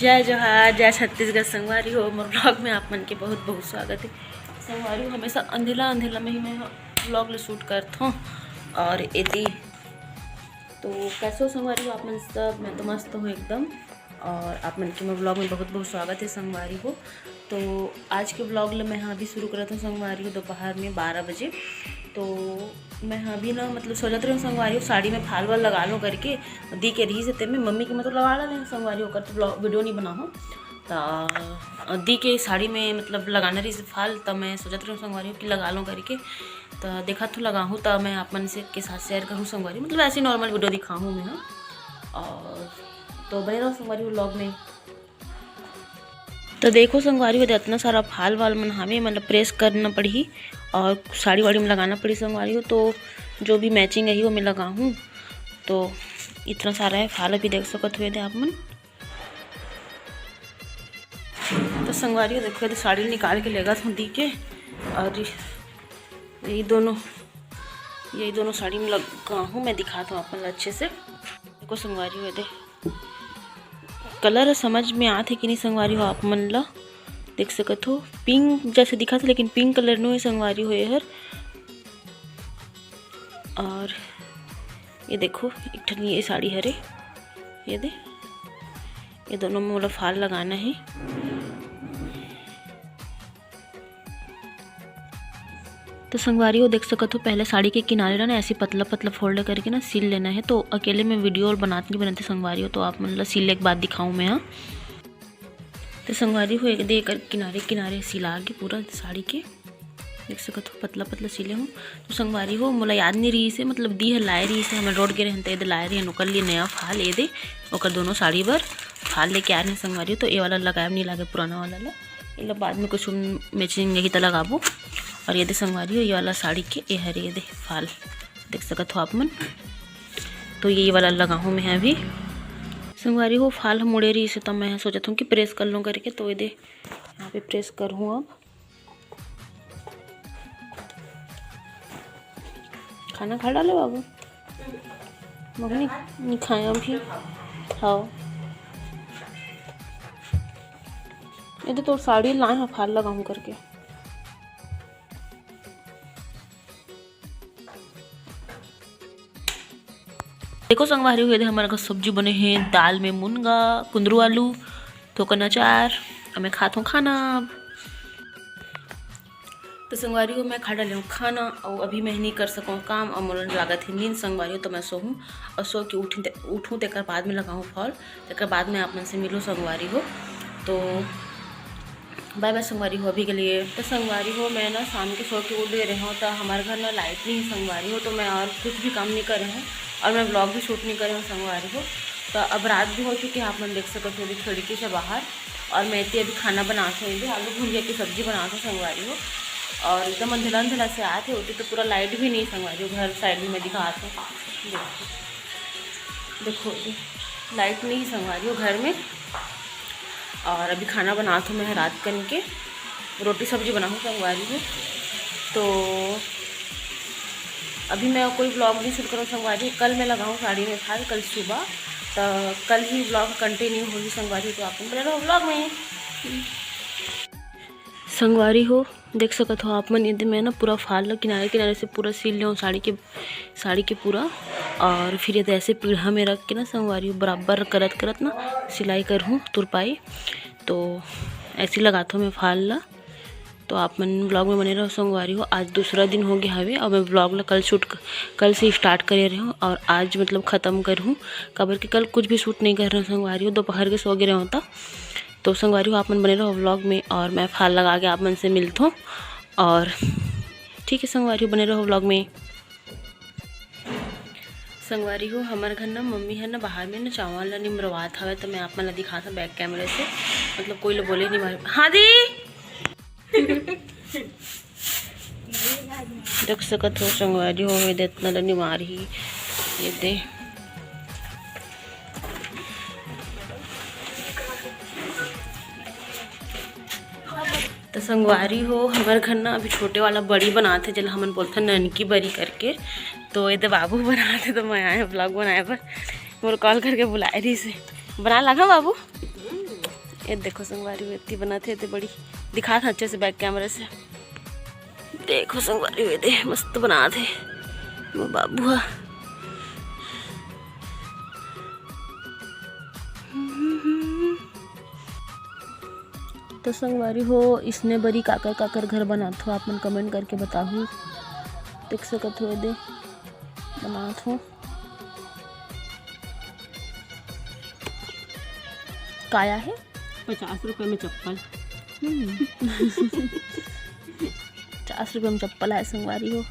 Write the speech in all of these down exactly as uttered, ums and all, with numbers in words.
जय जोहार, जय छत्तीसगढ़। संगवारी हो, मोर vlog में आप मन के बहुत बहुत स्वागत है। संगवारी हो, हमेशा अंधेला अंधेला में ही मैं vlog ले shoot करत हूँ। और एती तो कैसे हो संगवारी हो आप मन सब? मैं तो मस्त हूँ एकदम। और आप मन के मोर vlog में बहुत बहुत स्वागत है संगवारी हो। तो आज के vlog ले मैं हाँ अभी शुरू करत हूँ संगवारी हो, दोपहर में बारह बजे। तो मैं हाँ अभी ना, मतलब, सोचत रही हूँ संगवारी हो, साड़ी में फाल वाल लगा लो करके, दी के रही से तेमे मम्मी के, मतलब, लगा ला नहीं संगवारी हो, ओकर तो vlog video नहीं बनाहूँ। त दी के साड़ी में, मतलब, लगाना रही से फाल, त मैं सोचत रही हूँ संगवारी हो कि लगा लो करके। त देखत हूँ लगाहूँ त मैं आप मन से के साथ share करूँ संगवारी, मतलब, ऐसे normal video दिखाहूँ मैं हाँ। और तो बने रहो संगवारी हो vlog में। तो देखो संगवारी हो, इतना सारा फाल वाल मन हवे, मतलब, press करना पड़ही और साड़ी वाड़ी में लगाना पड़ही संगवारी हो। तो जो भी matching है वो मैं लगाहूँ। तो इतना सारा है फाल, अभी देख सकत हुए थे आप मन। तो संगवारी हो देखो, ये साड़ी निकाल के लेगत हूँ दी के, और ये दोनों, ये दोनों साड़ी में लगाहूँ मैं, दिखात हूँ आप मन ला अच्छे से। देखो संगवारी हो, ये दे colour समझ में आत है कि नहीं संगवारी हो, आप मन ला देख सकत हो, pink जैसे दिखत है, लेकिन pink colour नो है संगवारी हो ये हर। और ये देखो, एक ठन ये साड़ी हरे, ये दे, ये दोनों में मोला फाल लगाना है। तो संगवारी हो देख सकत हो, पहले साड़ी के किनारे ला ना ऐसे पतला पतला fold करके ना सिल लेना है। तो अकेले में video और बनात नहीं बनते संगवारी हो, तो आप मन ला सिले के बाद दिखाऊँ मैं हाँ। तो संगवारी हो, एक दे एकर किनारे किनारे सिला के पूरा साड़ी के देख सकत हो, पतला पतला सिले हूँ। तो संगवारी हो, मोला याद नहीं रही से, मतलब, दी ह लाए रही से, हमन road गे रहन त एदे लाए रही, ओकर लिए नया फाल एदे, ओकर दोनों साड़ी बर फाल लेके आ रहे हैं संगवारी हो। तो ये वाला लगाए नहीं लागे, पुराना वाला ला, ये ला बाद में कुछ matching यही त लगाबो। और ये दे संगवारी हो, ये वाला साड़ी के ये हरे, ये दे फाल देख सकत हो आप मन। तो ये वाला लगाहूँ मैं अभी। संगवारी हो, फाल ह मुड़े रही से, तो मैं सोचत हूँ कि press कर लूँ करके। तो ये दे यहाँ पे press करहूँ अब। खाना खा डाले बाबू? मम्मी नहीं खाया अभी। हाँ, ये तो तोर साड़ी लाए हैं फाल लगाऊँ करके। देखो संगवारी हो, ये दे हमर घर सब्जी बने हे, दाल में मुनगा, कुंदरू आलू, थोकन अचार। अब मैं खात हूँ खाना अब। तो संगवारी हो, मैं खा डाले हूँ खाना, और अभी मैं नहीं कर सकूँ काम, और मोला लागत है नींद संगवारी हो, तो मैं सोहूँ और सो के उठूँ ते-, उठूँ, तेकर बाद में लगाऊँ फाल, तेकर बाद में आप मन से मिलूँ संगवारी हो। तो बाय बाय संगवारी हो अभी के लिए। तो संगवारी हो, मैं ना शाम के सो के उठ गए रहे हूँ, तो हमारे घर ना light नहीं है संगवारी हो, तो मैं और कुछ भी काम नहीं करे हूँ और मैं vlog भी shoot नहीं करे हूँ संगवारी हो। तो अब रात भी हो चुकी है, आप मन देख सकते हो अभी खिड़की से बाहर। और मैं इतनी अभी खाना बनात हूँ, ये भी आलू भुजिया की सब्जी बनात हूँ संगवारी हो। और एकदम अंधेला अंधेला से आत है, उतनी तो पूरा light भी नहीं संगवारी हो, घर side में मैं दिखात हूँ। देखो, देखो, light नहीं संगवारी हो घर में। और अभी खाना बनात हूँ मैं रात कन के, रोटी सब्जी बनाहूँ संगवारी हो। तो अभी मैं कोई vlog नहीं shoot करूँ संगवारी, कल मैं लगाऊँ साड़ी में फाल, कल सुबह। तो कल ही vlog continue होगी संगवारी, तो आप बने रहो vlog में। संगवारी हो, देख सकत हो आप मन, ये दे मैं ना पूरा फाल ला किनारे किनारे से पूरा सिल लेहूँ साड़ी के, साड़ी के पूरा। और फिर ये दे ऐसे पीढ़ा में रख के ना संगवारी हो, बराबर करत करत ना सिलाई करहूँ तुरपाई। तो ऐसे लगात हूँ मैं फाल ला। तो आप मन vlog में बने रहो संगवारी हो। आज दूसरा दिन हो गया हवे और मैं vlog ला कल shoot क-, कल से start करे रहे हूँ और आज, मतलब, ख़त्म करहूँ, काबर कि कल कुछ भी shoot नहीं करे रहे हूँ संगवारी हो, दोपहर के सो गए रहे होता। तो संगवारी हो, आप मन बने रहो vlog में और मैं फाल लगा के आप मन से मिलत हूँ। और ठीक है संगवारी हो, बने रहो vlog में। संगवारी हो, हमर घर ना मम्मी है ना बाहर में ना चावल ला निमरवात हवे, तो मैं आप मन ला दिखात हूँ back camera से, मतलब, कोई ला बोले नहीं मारे। हाँ दी। देख सकत हो संगवारी हो, ये दे इतना ला निमार ही, ये दे। तो संगवारी हो, हमर घर ना अभी छोटे वाला बड़ी बनात हे, जेला हमन बोलथन ननकी बड़ी करके। तो ये दे बाबू बनात हे, तो मैं आए vlog बनाए बर, मोर call करके बुलाए रहिस हे। बना लगा बाबू? ये देखो संगवारी हो, एती बनाथे, एती बड़ी दिखात हे अच्छे से back camera से। देखो संगवारी हो, ये दे मस्त बनात हे मोर बाबू हा। तो संगवारी हो, इसने बरी काकर काकर घर बनात हो, आप मन comment करके बताहू। देख सकत हो, ये दे बनात हो। काया है? पचास रुपए में चप्पल। हम्म। पचास रुपए में चप्पल आए संगवारी हो।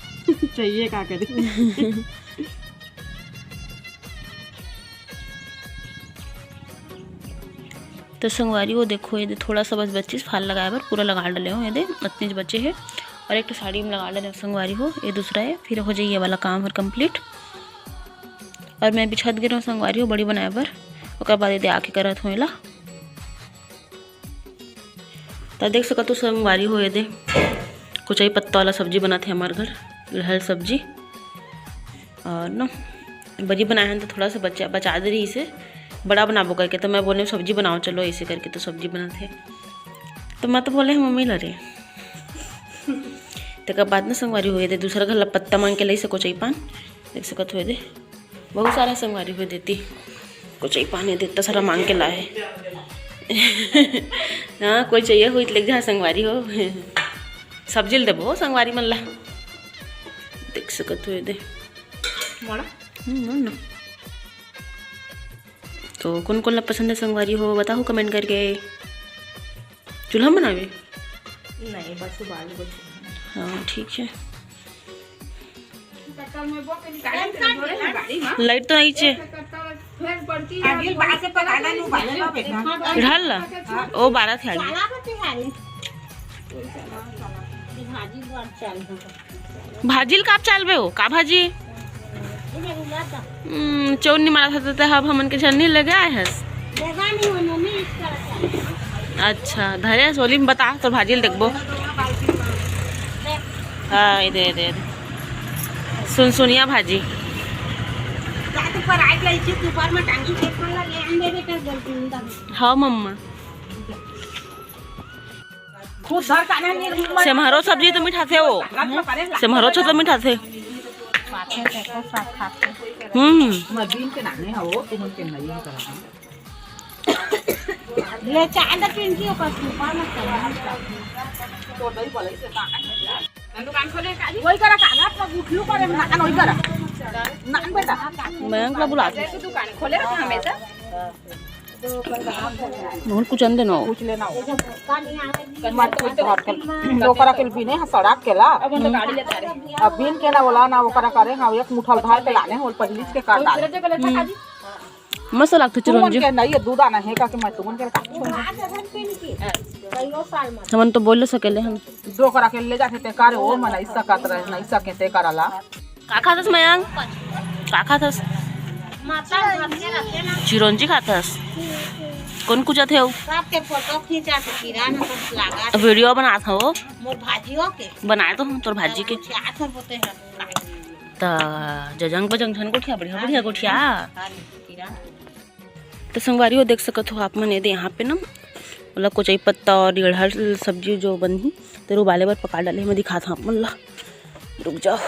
चाहिए का करे? तो संगवारी हो, देखो, ये दे थोड़ा सा बस बच्चिस फाल लगाए बर, पूरा लगा डले हो, ये दे अतनेच बचे हे। और एक ठो साड़ी में लगा डले हो संगवारी हो, ये दूसरा हे, फिर हो जाही ये वाला काम हर complete। और मैं बिछत गे रहूँ संगवारी हो बड़ी बनाए बर, ओकर बाद ये दे आके करत हूँ एला। त देख सकत हो संगवारी हो, ये दे कुचई पत्ता वाला सब्जी बनाथे हमर घर, इड़हर सब्जी। और न बरी बनाए हन त थोड़ा सा बचा, बचा दे रहिसे, बड़ा बनाबो करके, त मैं बोले सब्जी बनाओ चलो ऐसे करके, तो सब्जी बनाथे। तो मैं तो बोले मम्मी ला रे। तेकर बाद न संगवारी हो, ये दे दूसरा घर ला पत्ता मांग के लइसे कुचई पान, देख सकत हो ये दे। बहुत सारा संगवारी हो देती, कुचई पान ये दे, इतना सारा मांग के लाए। हाँ, कोई चाहिए होही त लेके जा संगवारी हो। सब्जी ल देबो संगवारी मन ला। देख सकत हो ये दे। मोला? हम्म, बोल ना। तो कोन कोन ला पसंद हे संगवारी हो, बताहू comment करके। चूल्हा बनावे? नहीं, बस उबाल के। हाँ, ठीक है। लाइट तो नहीं चे। ढाल ला। ओ, बारह थे आगे। भाजी ल का चालबे हो? का भाजी? हम्म, चौनी मारा था, तो हब हमन के झन्नी लगे आए हस। अच्छा, धरे हस, ओली में बता, तो भाजी ल देखबो। हाँ, ये दे, ये दे, ये दे। सुनसुनिया भाजी। हाँ, मम्मा। सेमहरो सब्जी तो मिठाथे वो। सेमहरो छ तो मिठाथे। हम्म। ले चाय दा पिंकी ओकर सुपा में। दुकान खोले का जी? वही करा, कागज पर गुठलू करे, नान वही करा। नान बेटा। मयंक ला बुला। दुकान खोले रखा हमेशा। मोहन कुछ अंदे न हो। कुछ लेना हो। मत कुछ तो हाथ कर। ओकरा के बिने ह सड़क के ला। अब हम तो गाड़ी लेता रहे। अब बिन के ना बोला ना ओकरा करे, हाँ, एक मुठल धार के लाने हो, पहली के काट डाले। मस्त लागथे तुमन चिरौंजी। के नहीं, ये दूध आना है का कि मैं तुमन के का। हमन तो बोल सकेले हम। दो करा के ले जाते ते कारे, ओ मन ऐसा कात रहे, नहीं सके ते कराला। का खाथस मयंक? का खाथस? माता घर के रखे ना। चिरौंजी खाथस? कौन कुचत हे वो? सबके फोटो खींचा के गिरा ना, बस लागा। वीडियो बनात हो? मोर भाजियो के। बनाए तो हम तोर भाजी के। चार सौ होते हैं। त जजंग बजंग झन गोठिया, बढ़िया बढ़िया गोठिया। हाँ, गिरा। तो संगवारी हो, देख सकत हो आप मन, ये दे यहाँ पे ना, मतलब, कोचई पत्ता और इड़हर सब्जी जो बनही, तेला उबाले बर पका डाले। मैं दिखात हूँ आप मन ला, रुक जाओ,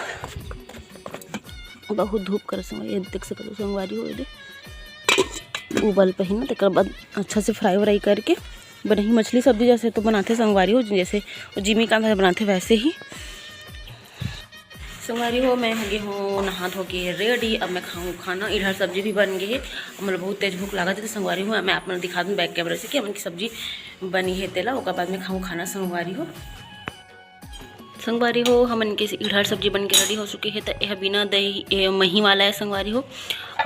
बहुत धूप कर संगवारी, ये देख सकत हो संगवारी हो, ये दे उबल पही ना, तेकर बाद अच्छा से फ्राई व्राई करके बनही। मछली सब्जी जैसे तो बनाथे संगवारी हो, जैसे वो जिमी कांत बनाथे वैसे ही। संगवारी हो, मैं हो गे हूँ नहा धो के रेडी। अब मैं खाहूँ खाना। इधर सब्जी भी बन गे हे। अब मोला बहुत तेज भूख लागत हे, तो संगवारी हो, मैं आप मन दिखा दूँ बैक कैमरा से कि हमन की सब्जी बनी हे तेला, ओकर बाद मैं खाहूँ खाना संगवारी हो। संगवारी हो, हमन के इधर सब्जी बन के रेडी हो चुके हे। तो यह बिना दही, ये मही वाला है संगवारी हो।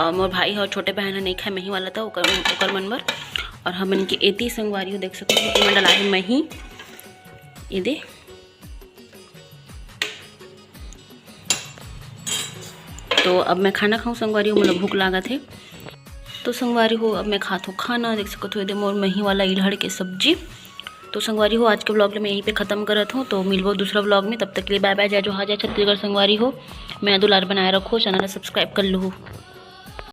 और मोर भाई और छोटे बहन ह नहीं खाए मही वाला, तो ओकर, ओकर मन बर। और हमन के एती संगवारी हो, देख सकते हो, एमा डला है मही, ये दे। तो अब मैं खाना खाहूँ संगवारी हो, मोला भूख लागत हे। तो संगवारी हो, अब मैं खात हूँ खाना। देख सकत हो, ये दे मोर मही वाला इलहड़ के सब्जी। तो संगवारी हो, आज के व्लॉग ला मैं यहीं पे ख़त्म करत हूँ। तो मिलबो दूसरा व्लॉग में, तब तक के लिए बाय बाय, जय जोहार, जय छत्तीसगढ़। संगवारी हो, मैं दुलार बनाए रखो, चैनल ला सब्सक्राइब कर लूँ।